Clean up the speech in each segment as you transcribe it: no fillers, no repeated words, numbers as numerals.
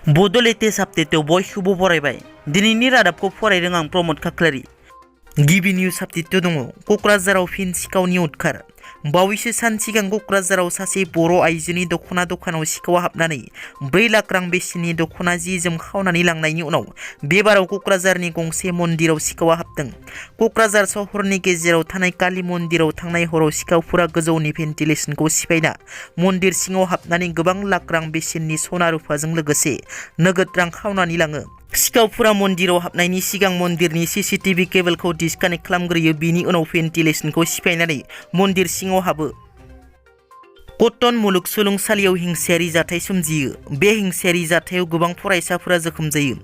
बड' लेटेस्ट आपडेटआव बयखौबो बरायबाय। दिनैनि रादाबखौ फरायदों आं प्रमद खाख्लारि। गिबि निउज आपडेटआव दङ क'क्राझाराव फिन सिखावनि उदखार। बावैसो सान सिगां क'क्राझाराव सासे बर' आइजोनि दख'ना दखानाव सिखावा हाबनानै 4 लाख रां बेसेननि दख'ना जि जोम खावनानै लांनायनि उनाव बेबाराव क'क्राझारनि गंसे मन्दिराव सिखावा हाबदों। क'क्राझार सहरनि गेजेराव थानाय काली मन्दिराव थांनाय हराव सिखावफोरा गोजौनि भेन्टिलेसनखौ सिफायना मन्दिर सिङाव हाबनानै गोबां लाख रां बेसेननि सना रुफाजों लोगोसे नोगोद रां खावनानै लाङो। सिखावफोरा मन्दिराव हाबनायनि सिगां मन्दिरनि सीसीटीवी केबलखौ डिसकानेक्ट खालामग्रोयो, बिनि उनाव भेन्टिलेसनखौ सिफायनानै मन्दिर सिङाव हाबो। कटन मुलुगसोलोंसालियाव हिंसायारि जाथाय सोमजियो। बे हिंसायारि जाथायाव गोबां फरायसाफोरा जोखोम जायो।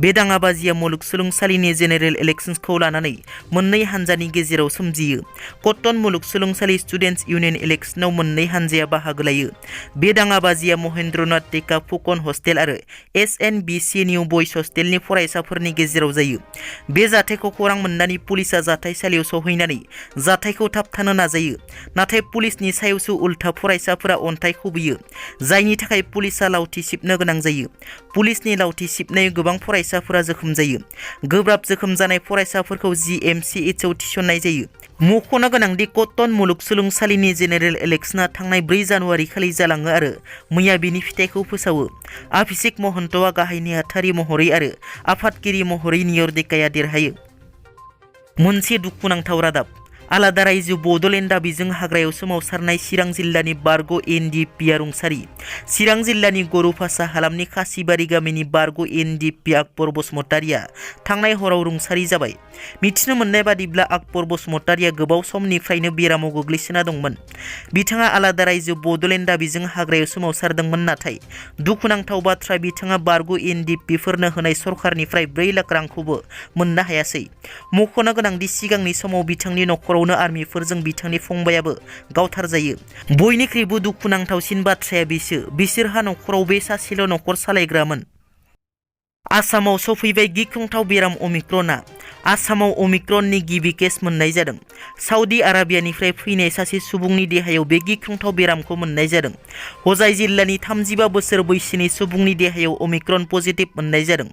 बे दाङाबाजिया मुलुगसोलोंसालिनि जेनेरेल इलेक्शनखौ लानानै मोननै हानजानि गेजेराव सोमजियो। कटन मुलुगसोलोंसालि स्टुडेन्टस इउनियन इलेक्शनाव मोननै हानजाया बाहागो लायो। बे दाङाबाजिया महेन्द्रनाथ टेका फुकन हस्टेल आरो SNBC निउ बयज हस्टेलनि फरायसाफोरनि गेजेराव जायो। बे जाथायखौ खौरां मोननानै पुलिसआ जाथायसालियाव सौहैनानै जाथायखौ थाबथानो नाजायो, नाथाय पुलिसनि सायावसो उल्था फरायसाफोरा अन्थाइ खुबैयो, जायनि थाखाय पुलिसआ लावथि सिबनो गोनां जायो। पुलिसनि लावथि सिबनायाव गोबां फरायसाफोरा जोखोम जायो। गोब्राब जोखोम जानाय फरायसाफोरखौ GMCHआव थिसननाय जायो। मख'नो गोनांदि कटन मुलुगसोलोंसालिनि जेनेरेल इलेक्शना थांनाय 4 जानुवारि खालि जालाङो आरो मैया बिनि फिथाइखौ फोसावो। अभिषेक महन्तआ गाहाय नेहाथारि महरै आरो आफादगिरि महरै नियरडेकाया देरहायो। मोनसे दुखुनांथाव रादाब। आलादा रायजो बड'लेण्ड दाबिजों हाग्रायाव सोमावसारनाय चिरां जिल्लानि बारग' NDPआ रुंसारि। चिरां जिल्लानि गरुफासा हालामनि खासिबारि गामिनि बारग' NDP आकबर बसुमतारिया थांनाय हराव रुंसारि जाबाय। मिथिनो मोननाय बादिब्ला आकबर बसुमतारिया गोबाव समनिफ्रायनो बेरामाव गोग्लैसोना दंमोन। बिथाङा आलादा रायजो बड'लेण्ड दाबिजों हाग्रायाव सोमावसारदोंमोन, नाथाय दुखुनांथाव बाथ्रा बिथाङा बारग' NDPफोरनो होनाय सरखारनिफ्राय 4 लाख रांखौबो मोननो हायासै। मख'नो गोनांदि सिगांनि समाव बिथांनि न'खरावनो आर्मिफोरजों बिथांनि फंबायाबो गावथारजायो। बयनिख्रुइबो दुखुनांथावसिन बाथ्राया बिसोरहा न'खराव बे सासेल' न'खर सालायग्रामोन। आसामाव सफैबाय गिख्रंथाव बेराम अमिक्रनआ। आसामाव अमिक्रननि गिबि केस मोननाय जादों। साउदी आराबियानिफ्राय फैनाय सासे सुबुंनि देहायाव बे गिख्रंथाव बेरामखौ मोननाय जादों। हजाइ जिल्लानि 35 बोसोर बैसोनि सुबुंनि देहायाव अमिक्रन पजिटिभ मोननाय जादों।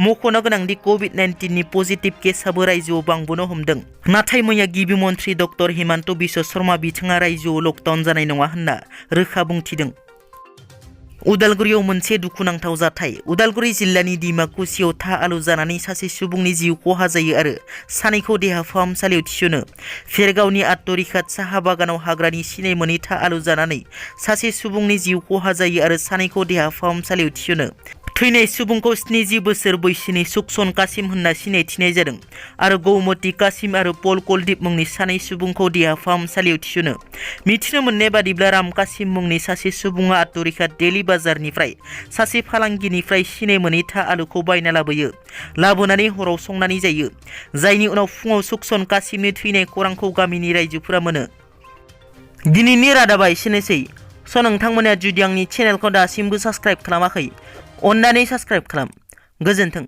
मख'नो गोनांदि COVID-19नि पजिटिभ केसआबो रायजोआव बांबोनो हमदों। नाथाय मैया गिबि मन्थ्रि डक्टर हिमन्त बिश्व शर्मा बिथाङा रायजोआव लकडाउन जानाय नङा होनना रोखा बुंथिदों। उदालगुरियाव मोनसे दुखुनांथाव जाथाय। उदालगुरि जिल्लानि डिमाकुसियाव था आलु जानानै सासे सुबुंनि जिउ खहा जायो आरो सानैखौ देहा फाहामसालियाव थिसनो। फेरगावनि आत्तरिखात साहा बागानाव हाग्रानि सिनाय मोनै था आलु जानानै सासे सुबुंनि जिउ खहा जायो आरो सानैखौ देहा फाहामसालियाव थिसनो। थैनाय सुबुंखौ 70 बोसोर बैसोनि सुकसन कासिम होनना सिनायथिनाय जादों आरो गौमती कासिम आरो पल कुलदीप मुंनि सानै सुबुंखौ देहा फाहामसालियाव थिसनो। मिथिनो मोननाय बादिब्ला राम कासिम मुंनि सासे सुबुङा आत्तरिखात डेली बाजारनिफ्राय सासे फालांगिनिफ्राय सिनाय मोनै था आलुखौ बायना लाबोयो। लाबोनानै हराव संनानै जायो, जायनि उनाव फुङाव सुकसन कासिमनि थैनाय खौरांखौ गामिनि रायजोफोरा मोनो। दिनैनि रादाबा एसेनोसै। नोंथांमोना जुदि आंनि चेनेलखौ दासिमबो साबस्क्राइब खालामाखै, अन्नानै साबस्क्राइब खालाम। गोजोन्थों।